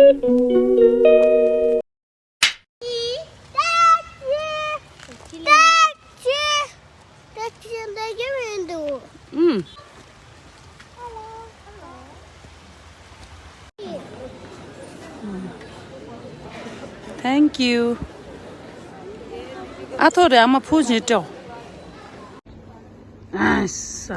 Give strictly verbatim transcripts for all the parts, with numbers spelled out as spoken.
ཨུམ། Thank you. ཨ་ཐོ་རེ་ཨ་མ་ཕུ་ཞེ་སྤྲོ། ཨ་ས།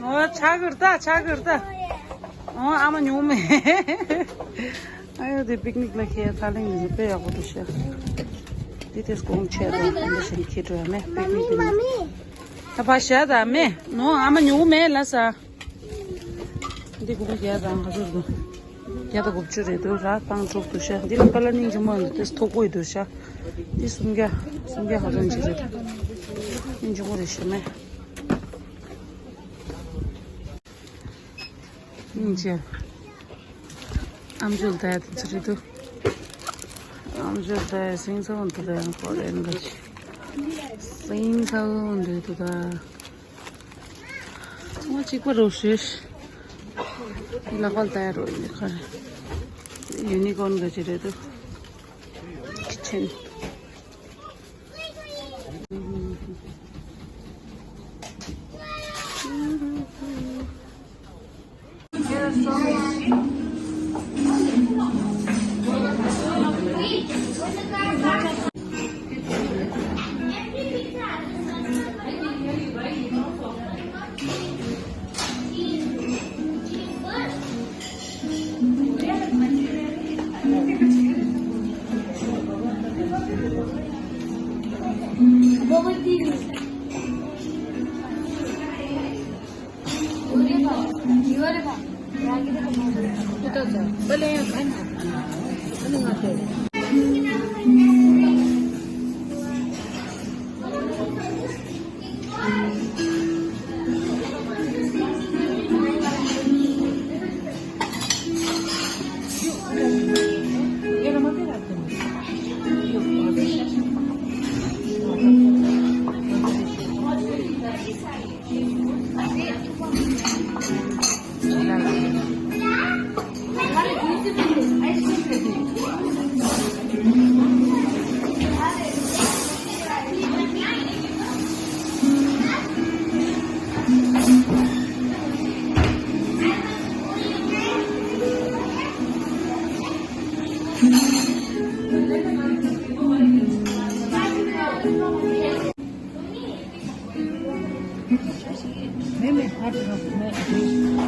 ཨོ་ཆ་གིར་ད་ཆ་གིར་ད། ཨོ་ཨ་མ་ཉུང་མེ། ཨ་ཡོ་དེ་པིག་ནིག་ལ་ཁེལ་ཚ་ལེང་ནི་དཔེ་ཡག་པོ་འདུག་ཤག་དེ་དེ་སྒོང་ཆེ་ད་འདི་བཞིན་ཁེལ་འགྲོ་ཡ་མེ་པིག་ནིག་དེ་ནི། ད་ཕ་ཤ་ད་མེ་ནོ་ཨ་མ་ཉུང་མེ་ལ་ས། འདི་དགུ་པ་བརྒྱ་དང་ག་ཚོད་འདུག་བརྒྱ་དང་དགུ་བཅུ་རེད་འདུག་ར། སྤང་དྲུག་འདུག་ཤག་འདི་ལ་ཀ་ལ་སྙིང་རྗེ་མོ་འདུག་དེ་མཐུག་པོ་ཡི་འདུག་ཤག་འདི་སུམ་བརྒྱ། སུམ་བརྒྱ་ག་ཚོད་ཅིག་རེད། སྙིང་རྗེ་མོ་རེད་ཤག་མེ། སྙིང་རྗེ། ཨམ་ཅོག་ལྟ་ཡ་དེ་ཚོ་རེད་འདུག་ཨམ་ཅོག་ལྟ་ཡ་སིང་ཚ་བོ་འདུག་ད་ཡང་ཁོ་རེ་འགའ་ཅིག་སིང་ཚ་བོ་འདུག་ད། ཚང་མ་གཅིག་པ་རོ་ཤེས། ལག་པ་ལྟ་ཡ་རོ་ཡིན་ཁ་རེ། ཡུ་ནི་ཀོན་འགའ་ཅིག་རེད་འདུག་ཁི་ཆེན།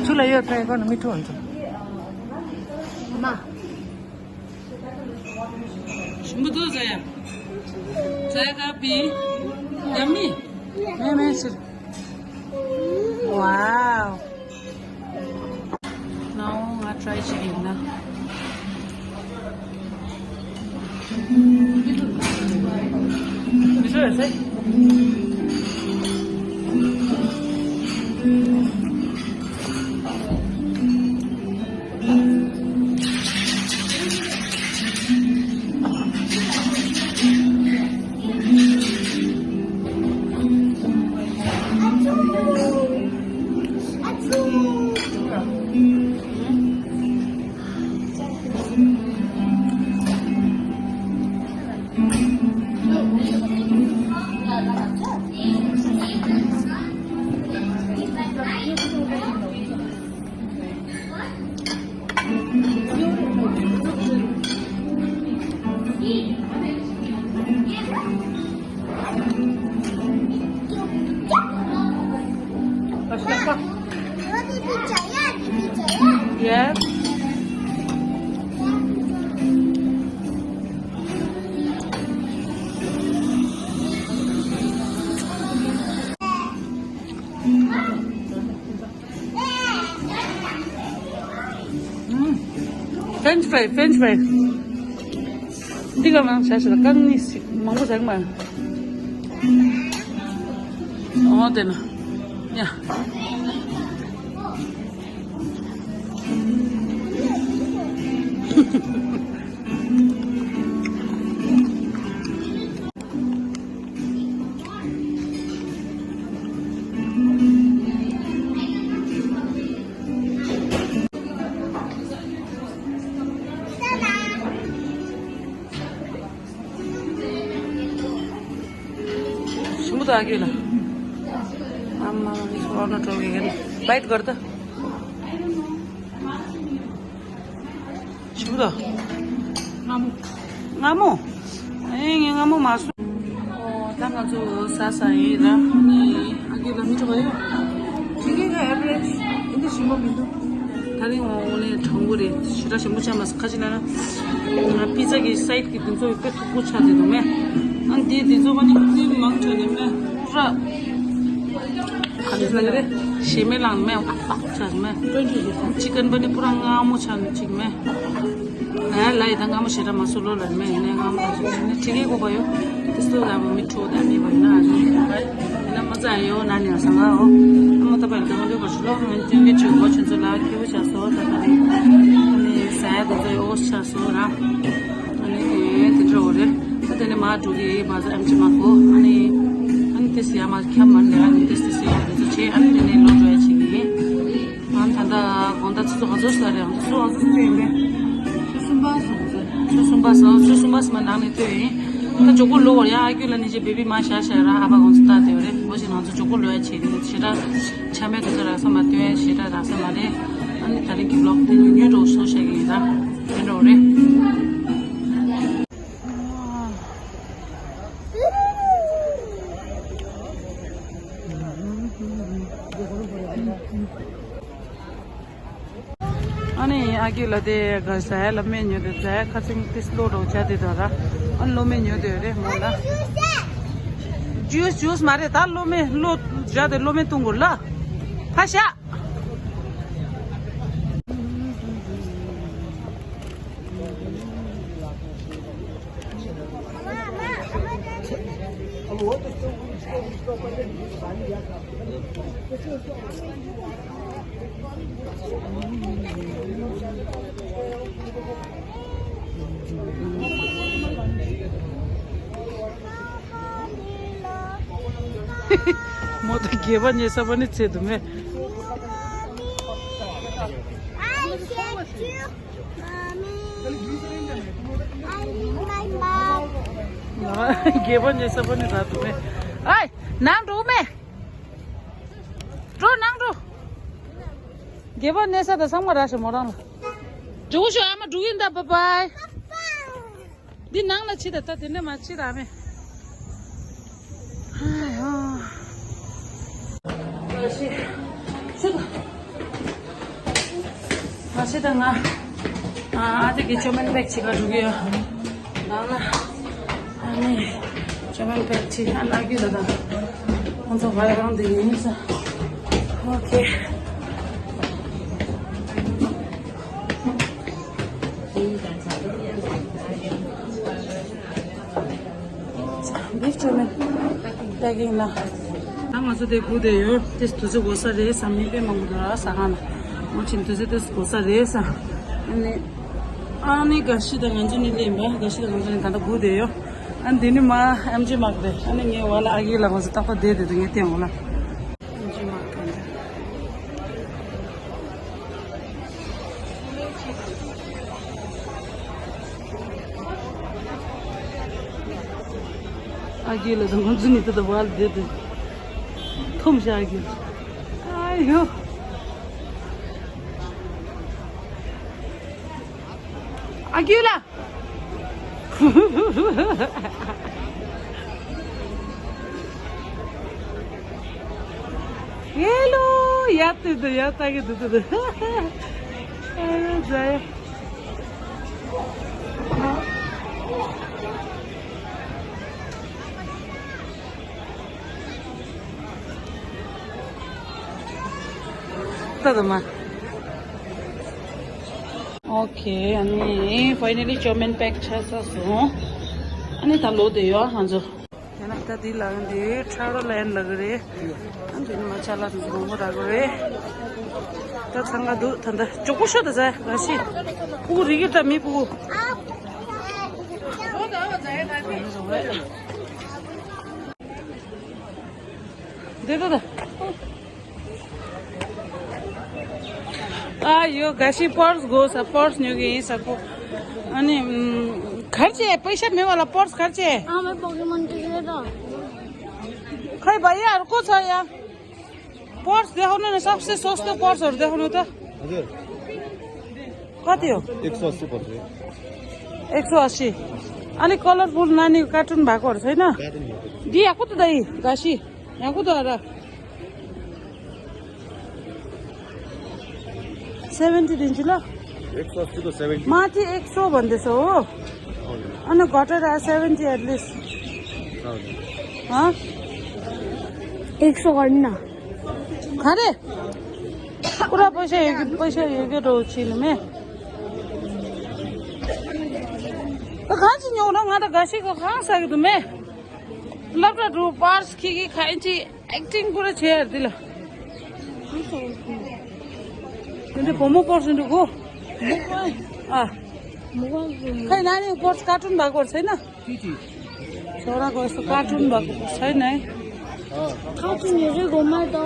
ཚུར་ལ་ཡོད་ཕེ་ཁོ་ན་མི་ཐུང་འདུག་མ། ཞིམ་པོ་འདུག་ཟེར་ཡ། ཙེ་ག་པི། ཡ་མི། མེ་མེ་ཟེར། Wow. Now ང་ཊ་རའི་བྱེད་ཀྱི་ཡིན་ན། མི་ཚོ་ཡོད་ཚེ། Yeah. French fry, French fry. འདི་ག་མང་ཆ་ཞིག་ལ་རྐང་གཉིས་ཤིག་མང་པོ་ཟ་གི་མ། འོ་དེ་ན། ཡ། ཨ་ཁུ་ལ། ཨ་མ་མ་མི་ཁོ་ན་འགྲོ་གི་ཡིན། བའིཊ་གར་ད། ཞིམ་པོ་འདུག་མངར་མོ། མངར་མོ། ཨེ་ངས་མངར་མོ་མ་བཟོ། ཨོ་ད་ང་ཚོ་ཟ་ས་ཡིན་ར། ནི་ཨ་ཁུ་ལ་མི་ཐུག་ག་ཡོད། ཁྱེད་ཀྱི་ཨེ་བྷི་རེཇ་ཡིན་འདི་ཞིམ་པོ་མི་འདུག་ད་རིང་འོ་ནས་དྲང་པོ་རེད། ཞེ་དྲག་ཞིམ་པོ་ཆགས་མ་སོང་། ཁ་ཅིག་ན་ན་པི་ཛ་གི་སའིཌ་གི་དེ་ཚོ་དཔེ་མཐུག་པོ་ཆགས་བསྡད་འདུག་མེ། ཨ་འདི་དེ་ཚོ་མ་ནི་ཀི་རིམ་མང་ཆགས་ནས་མེ། པུ་ར་ག་རེ་ཟ་གི་རེད། ཞེ་མེ་ལངས་མེ། ཨ་ཨ་ཆགས་མེ། ཅི་ཀན་པ་ནི་པུ་ར་མངར་མོ་ཆགས་ནས་ཅིག་མེ། ང་ལ་ཡི་ད་སྔ་མོ་ཞེ་དྲག་མ་བཟོ་ལོ་ལ་མེ་ཡིན་ནའི་སྔ་མོ་ལ་ཞིག་ནི་ཁྲི་ཀའི་གོ་བ་ཡོད། དེ་སུ་ལ་མི་ཁྲོ་ད་མི་བ་ཡིན་ན་ཨ་ནི་ཡིན་ན་མ་ཙ་ཡོ་ན་ནི་ཨ་ས་ང་འོ། ཨ་མ་ད་པར་ད་མ་འདོད་པ་ཞུ་ལོ། ང་སྟོན་གི་ཆུ་གོ་ཆུ་ཚོད་ལ་ཁེ་བོ་ཆགས་སོ། ད་ད་ནི་ཨ་ནི་ས་ཡ་དེ་ཚོ་ཡོ་ཆགས་སོ་ར། ཨ་ནི་དེ་འདྲ་འོ་རེད། ད་དེ་ནི་མ་འགྲོ་གི་བ་ཟ་ཨམ་ཅི་མ་གོ། ཨ་ནི་ཨ་ནི་དེ་སི་ཡ་མ་ཁྱམ་མ་ནི་ཨ་ནི་དེ་སི་སི་ཡ་དེ་ཚོ་ཆེ། ཨ་ནི་དེ་ནི་ལོ་འགྲོ་ཡ་ཆེ་གི་ཡིན། ང་ད་ལྟ་དགོང་དག་ཆུ་ཚོད་ག་ཚོད་ཟ་རེད། ང་ཚོ་ག་ཚོད་ཟ་ཡིན་པས། ཆུ་གསུམ་པ་སོང་ཟེར། ཆུ་གསུམ་པ་སོང་། ཆུ་གསུམ་པ་སོང་མ་ནང་ནས་ཐོན་ཡིན། ད་ཇོ་ཀོ་ལོ་བར་ཡ་ཨ་ཁུ་ལ་ནི་ཅི་བེ་བི་མ་ཤ་ཤ་ར་ཨ་ཕ་གོང་ཚོ་ལྟ་དེ་བ་རེད། འོ་ཞིག་ང་ཚོ་ཇོ་ཀོ་ལོ་ཡ་ཆེ་གི་ཞེ་དྲག་ཆ་མེད་དུ་ཚོ་རག་ས་མ་སྟོན་ཞེ་དྲག་རག་ས་མ་རེད། ཨ་ནི་ད་རིང་གི་བི་ལོག་དེ་ཉུང་ཉུང་འགྲོ་སོང་བཤད་གི་ཡིན། ད་དེ་འགྲོ་རེད། ཨ་ནི་ཨ་ཁུ་ལ་དེ་ག་ཟ་ཡ་ལ་སྨན་ཉོས་ཏེ་ཟ་ཡ་ཁ་སང་ཏིས་གློ་རོགས་བྱ་དེ་དང་ར། ཨ་ནི་གློ་སྨན་ཉོས་ཏེ་ཡོད་རེད་མོ་ལ། ཇུས་ཇུས་མ་རེད། ད་གློ་སྨན་གློ་བྱ་དེ་གློ་སྨན་བཏུང་དགོས་ལ། ཕ་ཤ། མོ་ད་སྒལ་པ་ཉེ་ས་པ་ནི་ཚེ་དུ་མེད། སྒལ་པ་ཉེ་ས་པ་ནི་ར་དུ་མེད། ཨའི་ནང་འགྲོ་མེད། འགྲོ་ནང་འགྲོ། སྒལ་པ་ཉེ་ས་ད་ཚང་མ་ར་ཞེ་མོ་རང་ལ། འགྲོ་ཤོག་ཨ་མ་འགྲོ་གིན་ད། བཱའི་བཱའི། འདི་ནང་ལ་ཕྱི་ད་ད་དེ་འདྲ་མ་ཕྱི་ད་མེད། ཨ་ཡོ། ཤི། ཤི་ད། ང་ཤི་ད་ང་། ཨ་ཨ་དེ་གི་ཅོ་མན་པེག་ཅིག་ག་འགྲོ་གི་ཡོད། ནང་ལ། ཨ་ནི། ཅོ་མན་པེག་ཅིག་ཨ་ན་གི་ད་ད། ཁོང་ཚོ་བར་རང་དེ་ཡིན་ས། ཨོ་ཁེ། བིབ་ཅོ་མན་པེ་ཀིང་ལ། ད་ང་ཚོ་དེ་སྒུག་བསྡད་ཡོད། དེ་དུས་ཚོད་འགོར་ས་རེད་བསམ། མི་དཔེ་མང་པོ་འདུག་ར་ཟ་ཁང་ལ། འོ་ཕྱིན་དུས་ཚོད་དེ་འགོར་ས་རེད་བསམ། ཨ་ནི། ཨ་ནི་དགའ་བཞི་དང་ང་ཚོ་གཉིས་སླེབས་པ། དགའ་བཞི་དང་ང་ཚོ་གཉིས་ད་ལྟ་སྒུག་བསྡད་ཡོད། ཨ་ནི་དེ་ནི་མ་ཨེམ་ཇི་མག་རེད། ཨ་ནི་ངའི་བ་ལ་ཨ་ཁུ་ལ་ང་ཚོ་རྟག་པར་བསྡད་བསྡད་དུས་ངས་བསྟན་འོང་ལ། ཨ་ཁུ་ལ་དང་ཁོང་ཚོ་གཉིས་ད་ལྟ་བར་བསྡད་དེ་འཐུམ་བཞག་གི། ཨ་ཡོ། ཨ་ཁུ་ལ། ཧེ་ལོ། ཡ་ཏི་ཏི་ཡ་ཏ་གི་ཏི་ཏི་ཏི། ཨ་ཡ་ཛ་ཡ། ཏ་ཏ་མ། ཨོ་ཁེ། ཨ་ནི་ཕའི་ནལ་ལི་ཅོ་མན་པེག་ཆགས་ཚར་སོང་། ཨ་ནི་ད་ལོག་བསྡད་ཡོད་ང་ཚོ། ཡང་ན་ད་འདི་ལ་འདི་ཁྲ་རོ་ལན་ལ་གི་རེད། ཨ་འདི་ནི་མ་ཆ་ལ་འདི་མང་པོ་རག་གི་རེད། ད་ཚང་ག་འདུག་ད་ད་ཅོག་པོ་ཤོ་ད་ཟ་ག་ཤི། ཕྲུ་གུ་རིག་གི་ད་མི་ཕྲུ་གུ། འདི་ད་ད། ཨ་ཡོ། ག་ཤི་པར་སི་དགོས་ས། པར་སི་ཉོ་གི་ཡིན་ས་ཁོ། ཨ་ནི་ཨམ། གར་ཆེ་པེ་ཤ་མེད་པ་ལ་པར་སི་གར་ཆེ། ཨ་མའི་པོ་ཀེ་མོན་ཊི་ཀེཊ་རེད་ད། खै भाइ, अर्को छ यहाँ। पर्स देखाउनु न, सबसे सस्तो पर्सहरू देखाउनु त। हजुर। कति हो? एक सौ अस्सी पर्छ। एक सौ अस्सी। अलिक कलरफुल नानीको कार्टुन भएकोहरू छैन? कार्टुन भएको। दिइहाल्नु त दाइ, घाँसी। यहाँ को द्वारा? सेभेन्टी दिन्छु ल। एक सौ अस्सी को सेभेन्टी। माथि एक सौ भन्दैछ हो। हजुर। अनि घटेर सेभेन्टी एटलिस्ट। हजुर। हँ? एक सौ गर्नु न। खरे? पुरा पैसा हेऱ्यो, पैसा हेऱ्यो, चिनमे। त कहाँ चाहिँ न्यौ र? उहाँ त घाँसीको कहाँ साइड मे? लप्टा ढु पार्स खिखी खाइन्छ। एक्टिङ पुरा छ यार दिल। 근데 뭐뭐 पर्छ नि को? अँ। खै नानी पर्छ कार्टुन भएको छैन? छोराको यस्तो कार्टुन भएको छैन है। कार्टुनहरू घुमा त।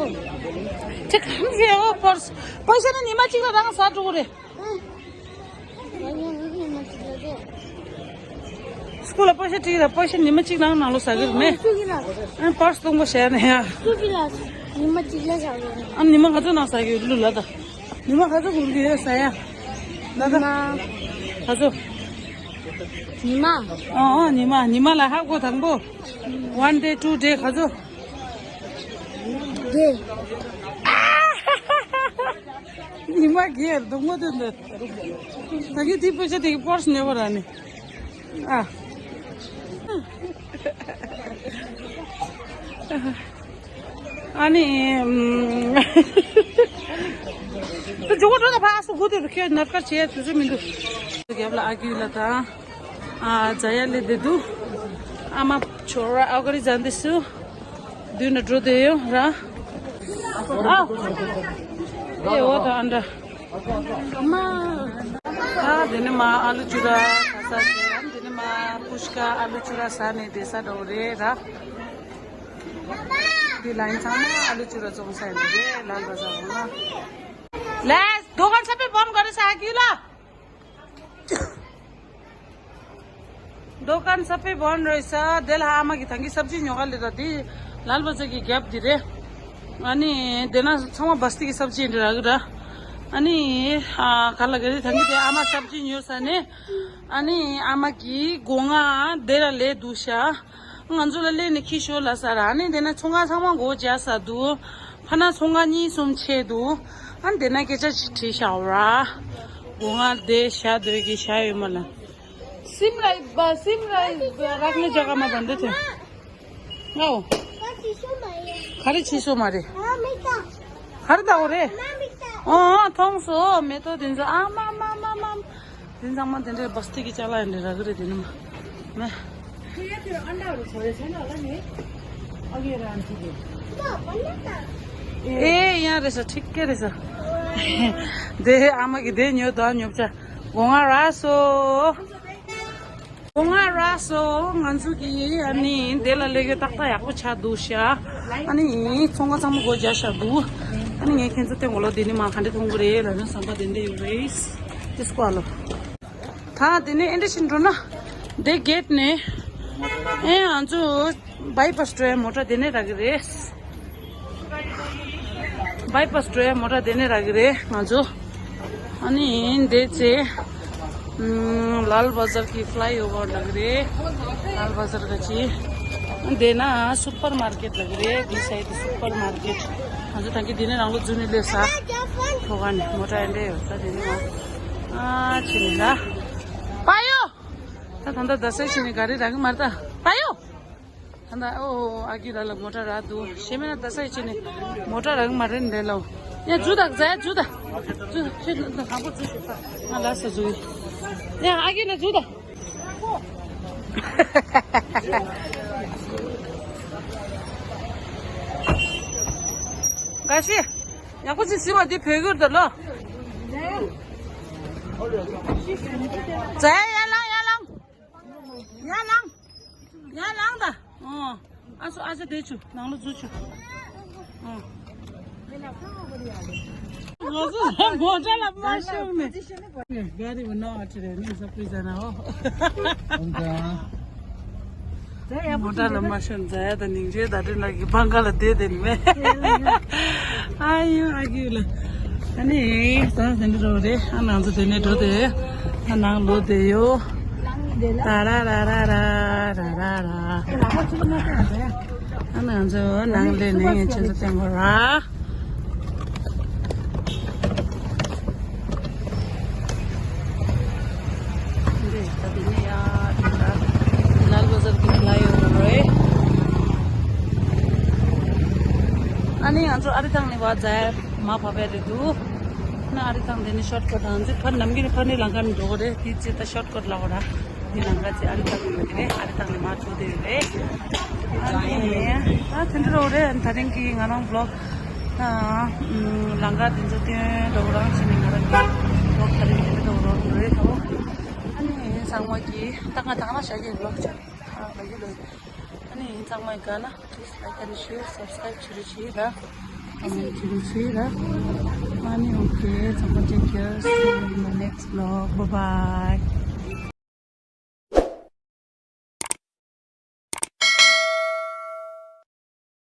ठिक हो पर्छ। पैसा न निमा चिक्ला राङ साटु रे। स्कुल पैसा टिकेर पैसा निमा चिक नाङ नालो सागिर मे। अनि पर्स तुङको स्याहार्ने यहाँ। अनि निमा खाँचो नाङ सागिर लुला त। निमा खाँचो घुर्गी साया। दादा। खाँचो। निमा। अँ निमा निमा ला हाको थाङ्बो। वान डे टु डे खाँचो। निमा गेर दुङ्गो दुन्द। तगी ती पैसा तगी पर्स नेवर आने। अँ। अनि त जोगो त फास गुदे रुखे नरकर छे तुझे मिन्दु। गेबला आगी लता। आ जयाले देदु। आमा छोरा अगाडि जाँदैछु। दुई मिनट रोदेयो र। ए हो त अन्डा। मा। आ देने मा आलु चुरा खासा देने मा पुस्का आलु चुरा साने देसा डौरे र। दी लाइन छ आलु चुरा चोङ साने दे लाल बजारमा। ले दोकान सबै बन्द गरेछ आगी ल। दोकान सबै बन्द रहेछ। देला आमा कि थाङ्गी सब्जी न्योगाले र दि लाल बजा कि ग्याप दिरे। अनि देना छमा बस्ती कि सब्जी रागु र। अनि काला गरी थाङ्गी दे आमा सब्जी न्यो साने। अनि आमा कि गोङा देराले दुस्या। ང་ཚོ་ལ་ལས་ནི་ཁྱི་ཤོར་ལ་ས་ར་ནི་དེ་ན་ཚོང་ཁང་ཚང་མ་སྒོ་རྒྱག་ས་འདུག་ཕ་ན་ཚོང་ཁང་གཉིས་གསུམ་ཆེ་འདུག་ཨ་ནི་དེ་ན་སྐད་ཆ་ཅིག་དྲིས་བཞག་ར། སྒོ་ང་བདེ་བཞག་སྡོད་ཀྱི་བཞག་ཡོད་མ་ལ། སིམ་ར་སིམ་ར་རག་ནི་ཇ་ག་མ་བན་འདི་ཐོན། ངའོ། ག་རེ་ཆེ་ཤོས་མ་རེད། ག་རེ་ལྟ་བུ་རེད། ཨོ་མཐོང་སོ་མེ་ཏོག་དེ་ཚོ་ཨ་མ་མ་མ་མ། དེ་ཚང་མ་དེ་འདྲའི་བ་སྟི་གི་ཅ་ལག་ཡིན་འདྲ་ར་གི་རེད་དེ་ནི་མ། མེ། ཨེ་ཡང་རེད་ས་ཁྲིག་ཀེ་རེད་ས། དེ་ཨ་མ་གི་དེ་ཉོ་དོ་ཉོ་བྱ་སྒོ་ང་ར་སོ། སྒོ་ང་ར་སོ་ང་ཚོ་གི་ཨ་ནི་དེ་ལ་ལས་ཀྱི་ཏག་ཏག་ཡག་པོ་ཆགས་འདུག་ཤག་ཨ་ནི་ཚོང་ཁང་ཚང་མ་སྒོ་རྒྱག་བཞག་འདུག་ཨ་ནི་ངས་ཁྱེད་ཚོ་སྟེང་གོ་ལོ་དེ་ནི་མ་ག་འདྲ་མཐོང་གི་རེད་ལབ་ན་བསམ་པ་དེ་འདྲ་ཡོད་རེད། དེ་སྐོར་ལ། ད་དེ་ནས་ཨེ་འདྲ་ཞིག་འགྲོ་ན། དེ་གེད་ནས། ཨེ་ང་ཚོ་བྷའི་པཱས་འགྲོ་ཡ་མོ་ཊ་དེ་ནས་རག་གི་རེད། བྷའི་པཱས་འགྲོ་ཡ་མོ་ཊ་དེ་ནས་རག་གི་རེད་ང་ཚོ། ཨ་ནི་དེ་ཚེ། ལལ་བ་ཟར་གྱི་ཕ་ལའི་ཨོ་ཝར་རག་གི་རེད། ལལ་བ་ཟར་ག་ཅི། དེ་ན་སུ་པར་མར་ཀེད་རག་གི་རེད། དེ་སའི་དེ་སུ་པར་མར་ཀེད། ང་ཚོ་ད་གི་དེ་ནས་རང་ལོ་རྫུན་ནས་སླེབས་ས། ཐོག་ཁ་ནས་མོ་ཊ་ཨེ་འདྲ་ཡོད་ས་དེ་ནས་ང་། ཨ་ཕྱི་ནས་ལ། པ་ཡོ། ད་ད་ལྟ་རྡ་སའི་ཕྱི་ནས་ག་རེ་རག་གི་མ་རེད་ད། པ་ཡོ། ད་ད་ཨོ་ཨ་གི་ར་ལ་མོ་ཊ་རག་འདུག་ཞེ་མེད་ན་རྡ་སའི་ཕྱི་ནས་མོ་ཊ་རག་གི་མ་རེད་འདྲ་ལོ། ཡ་ཇུ་ད་ཛ་ཇུ་ད། ཇུ་ཁྱེད་ད་དང་པོ་ཇུ་ཞུ་ད། ང་ལ་ས་ཇུ་ཡི། ཡ་ཨ་གི་ལ་ཇུ་ད། ག་ཤི། ཡག་པོ་ཅིག་ཟིན་པ་འདི་བོད་གུར་དུ་ལོ། ཛ་ཡ་ལང་ཡ་ལང་། ཡ་ལང་། ཡ་ལང་ད། ཨོ། ཨ་སོ་ཨ་ཅག་དེ་ཆུ་ནང་ལོ་འཛུལ་ཆུ། ཨོ། ང་ཚོ་མོ་ཊ་ལ་མ་ཤོང་ནས། ག་རེ་བ་ནོ་ཨ་ཅི་རེད་ནི་ས་པི་ཛ་ན་ཨོ། མོ་ཊ་ལ་མ་ཤོར་མཛའ་ཡ་དང་སྙིང་རྗེ་ད་དྲན་ལ་གི་བང་ག་ལ་བསྡད་དེ་ནི་མེད། ཨ་ཡོ་ཨ་ཀི་ལ། ཨ་ནི་ད་དེ་འདྲ་རོ་རེད། ཨ་ང་ཚོ་དེ་ནས་འགྲོ་དེ། ཨ་ནང་ལོག་དེ་ཡོ། ད་ར་ར་ར་ར་ར་ར་ར། ཨ་ང་ཚོ་ནང་ལས་ནས་ངས་ཁྱེད་ཚོ་བསྟན་གོ་ར། འདི་ད་འདི་ནས་ཡར་ལ་ལ་ལ་བཟར་གྱི་ལ་ཡོད་རེད། ཨ་ནི་ང་ཚོ་ཨ་རི་ཐང་ནས་བ་ཛའི་མ་བབས་པ་རེད་འདུག་ན་ཨ་རི་ཐང་འདི་ནི་ཤོར་ཀོ་ཊི་ང་ཚོ་ཕར་ནམ་རྒྱུན་ནས་ཕར་ནས་ལམ་ཁ་ནས་འགྲོ་གི་རེད། དེ་ཚེ་ད་ཤོར་ཀོ་ཊི་ལབ་དགོས་ར། འདི་ལམ་ཁ་ཚེ་ཨ་རི་ཐང་ནས་མ་རེད། ཨ་རི་ཐང་ནས་མར་འགྲོ་དེ་རེད། ཨ་ནི་ད་དེ་འདྲ་རོ་རེད། ད་རིང་གི་ང་རང་བི་ལོག་ཨ། ལམ་ཁ་དེ་ཚོ་སྟོན་འགྲོ་རང་བྱས་ནས་ང་རང་གི་བི་ལོག་ད་རིང་དེ་འདྲ་འགྲོ་རོགས་རེད་དོ། ཨ་ནི་ཚང་མ་གི་ད་ང་ད་ང་ཞག་གི་བི་ལོག་ཆགས་ཨ་ལ་ཡི་ལོ། ཨ་ནི་ཚང་མ་གི་ག་ན། Please like and share, subscribe བྱེད་རོགས་བྱེད་ར། Comment བྱེད་རོགས་བྱེད་ར། ཨ་ནི་okay ཚང་མ་take care, see you in the next vlog, bye bye.